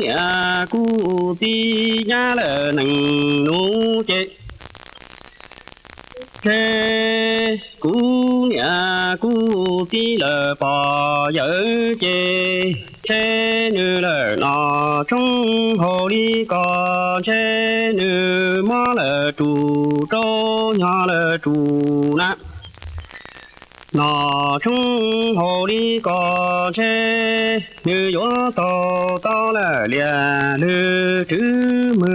niam kuj txib nyab lawm nees nus ces, ntshe kuv niam kuj txib lawm pog yawm ces, ntshe nws lawm nom tshoob hauv li ko, ntshe nws muab lawm tus rau nyob lawm tus na. Nom tshoob hauv li ko, ntshe nws yuav tau tau lawm lias lwm tswv mwm.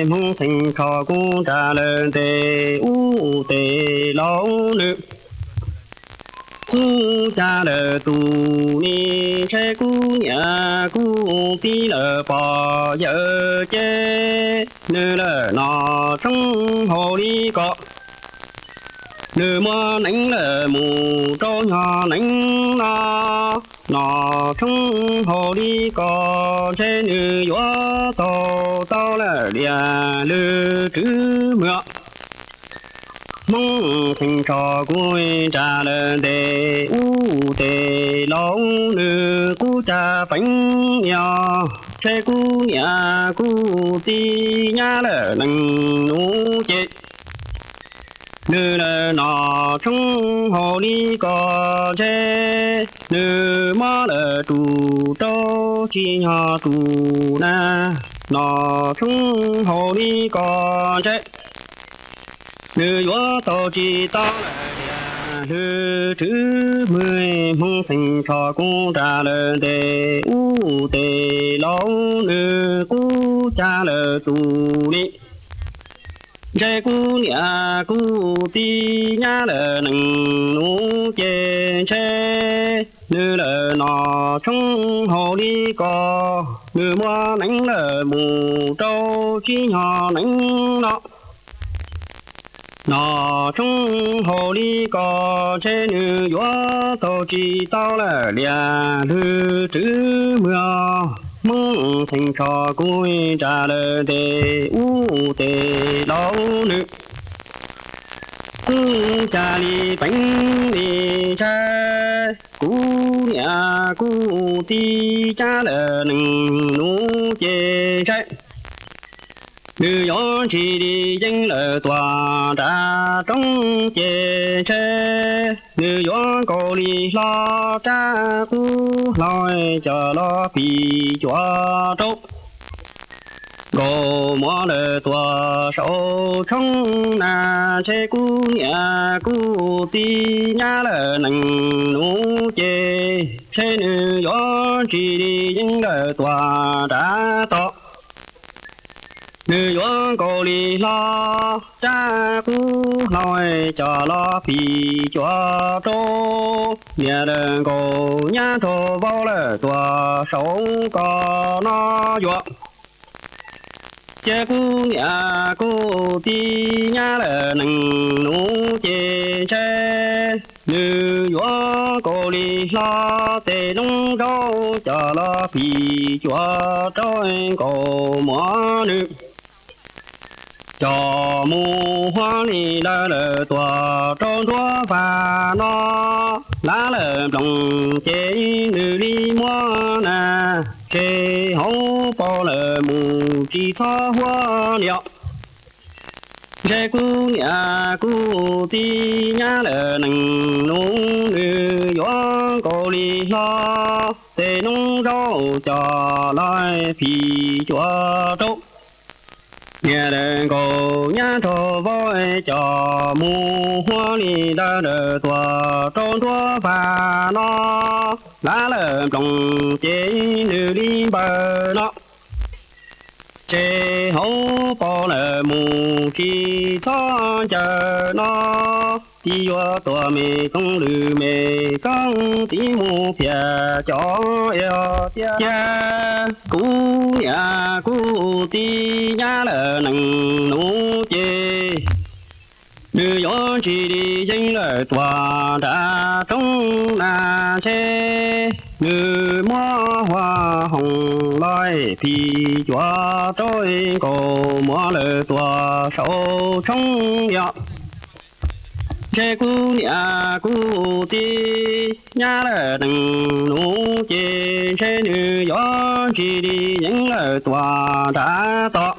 Hmoob Xeem Tsho kuj nra lawm ntes ub tes laus nws, kuj cas lawm tus ni, ntshe kuv niam kuj txib lawm pog yawm ces, nws lawm nom tshoob hauv li ko, nws muab nees lawm mus rau nyob nees no. Nom tshoob hauv li ko, ntshe nws yuav tau tau lawm lias lwm tswv mwm. Hmoob Xeem Tsho kuj nra lawm ntes ub tes laus nws, kuj cas peev nios, ntshe kuv niam kuj txib nyab lawm nees nus ces, nws lawm nom tshoob hauv li ko, ntshe nws muab lawm tus rau tsis nyob tus na. Nom tshoob hauv li ko, ntshe nws yuav tau tsis tau lawm lias lwm tswv mwm. Hmoob Xeem Tsho kuj nra lawm ntes ub tes laus nws, kuj cas lawm tus ni, ntshe kuv niam kuj txib nyab lawm nees nus ces, ntshe nws lawm nom tshoob hauv li ko, nws muab nees lawm mus rau tsis nyob nees no. Nom tshoob hauv li ko, ntshe nws yuav tau tsis tau lawm lias lwm tswv mwm. Hmoob Xeem Tsho kuj nra lawm ntes ub tes laus nws, kuj cas li peev li ntshai, kuv niam kuj txib nyab lawm nees nus ces ntshe nws yuav ntsis li yeej lawm tuaj nram roob ces ntshe nws yuav nkaus li hlo rab qub hlau coj los phim cuam rau nkaus muab lawm tuaj saum tshoob na. Ntshe kuv niam kuj txib nyab lawm nees nus ces ntshe nws yuav ntsis li yeej lawm tuaj nram tod. Nws yuav nkaus li hlo rab qub hlau coj los phim cuam rau niam lawm nkaus nyab nraug vauv lawm tuaj saum ko no yuav. Cia kuv niam kuj txib nyab lawm nees nus ces ntshe nws yuav nkaus li hlo tes noob zaub coj los phim cuam rau nkaus muab nws coj mus huab li lawm lawm tuaj rau nruab vaj no. Lav lawm nploos ces nws li muab na, tseg hauv paus lawm mus tsis txhob huab li os. Ntshe kuv niam kuj txib nyab lawm nees nus nws yuav nkaus li hlo tes noob zaub coj los phim cuam rau niam lawm nkaus nyab nraug vauv coj mus huab li lawm lawm tuaj rau nruab vaj no. Lav lawm nploos ces nws li npawg no, tseg hauv paus lawm mus tsis txhob ncaws no. Txiv yuav tuaj me koob lwm me koob txiv mus phiaj cov ej tiag. Cia kuv niam kuj txib nyab lawm nees nus ces nws yuav ntsis li yeej lawm tuaj nram roob na. Ntshe nws muab huab hoom los phim cuam rau nkaus muab lawm tuaj saum tshoob li os. Ntshe kuv niam kuv txiv nyab lawm nees nus ces ntshe nws yuav ntsis li yeev lawm tuaj nram tod.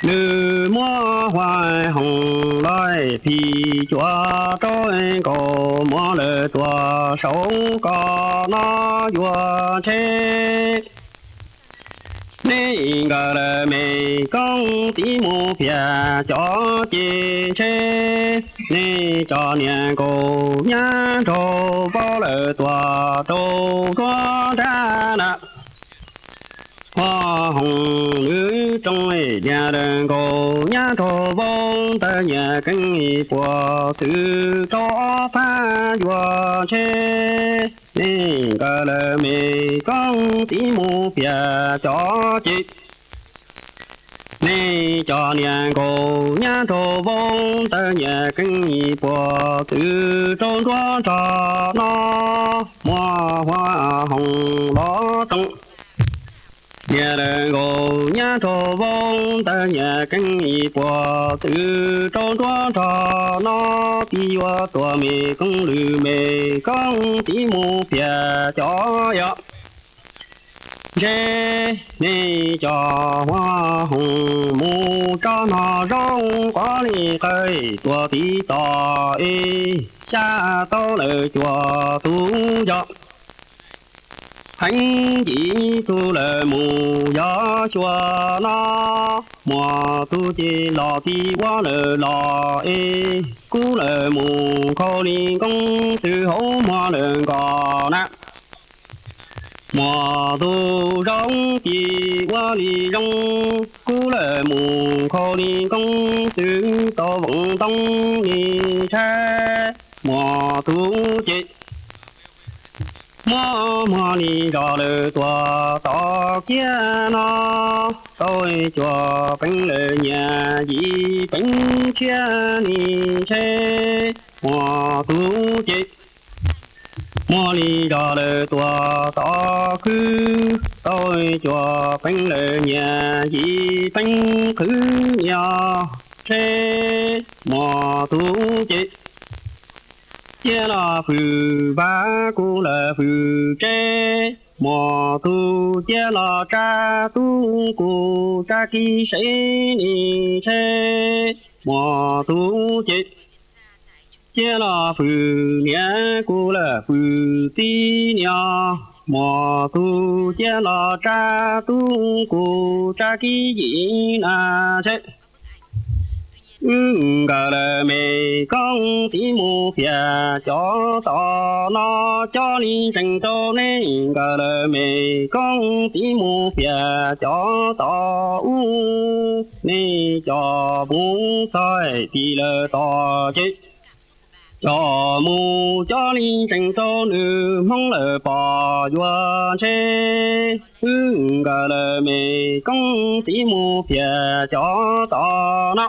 Nws muab huab hoom los phim cuam rau nkaus muab lawm tuaj saum ko no yuav ntshe. Nej nkawd lawm me koob txiv mus phiaj cov ces ntshe nej cov niag nkauj nyab nraug vauv lawm tuaj rau nruab nrab na. Huab hoom nws rooj niag lawm nkauj nyab nraug vauv ntawd nyias keeb puas txwv rau ob phab yuav ntshe. Nej nkawd lawm me koob txiv mus phiaj cov ces nej cov niag nkauj nyab nraug vauv ntawd nyias keeb puas txwv rau nruab nrab no muab huab hoom los rooj. Niag lawm nkauj nyab nraug vauv ntawd nyias keeb puas txwv rau nruab nrab no, tib yuav tuaj me koob lwm me koob txiv mus phiaj cov yom. Ntshe nej cov huab hoom mus tso no zoo qhov li qawg tuaj tiv toj es xya tau lawm cuaj tug yog. Heev yim tug lawm mus yog xyuas no, muaj tug ces los tib ua lawm los es kub lawm mus khau li nkoob xwb hauv muag lawm nkos na. Muaj tug zoo tib ua li zoo, kub lawm mus khau li nkoob xwb tau voos ntoo li tshaib. Muaj tug ces muaj muag li zos lawm tuaj tom kiab no, tau cuaj peev lawm nyias yim peev tshiab li tshaib. Muaj tug ces muaj li zos lawm tuaj tom khwb, tau cuaj peev lawm nyias yim peev qhwv nyias tshaib. Muaj tug ces ciaj los fwm vaj, kub lawm fwm tsev. Muaj tug ciaj los tsab tub, kub tsab kib sev li tshaib. Muaj tug ces ciaj los fwm niam, kub lawm fwm txiv niam. Muaj tug ciaj los tsab tub, kub tsab kib yim na tshaib. Wb nkawd lawm me koob txiv mus phiaj cov tom no, cov li ntseeg rau nej nkawd lawm me koob txiv mus phiaj cov tom ub. Nej cov mus txog tim lawm tom ces cov mus cov li ntseeg rau nws Hmoob lawm pom yuav ntshe. Wb nkawd lawm me koob txiv mus phiaj cov tom no,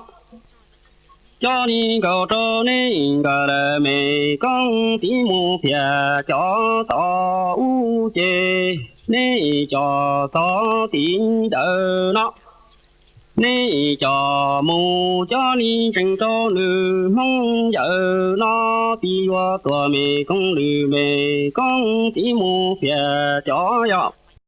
cov li nkaus rau nej nkawd lawm me koob txiv mus phiaj cov tom ub ces nej cov txog tim ntawd no. Nej cov mus cov li ntseeg rau nws Hmoob yawm no, tib yuav tuaj me koob lwm me koob txiv mus phiaj cov yog.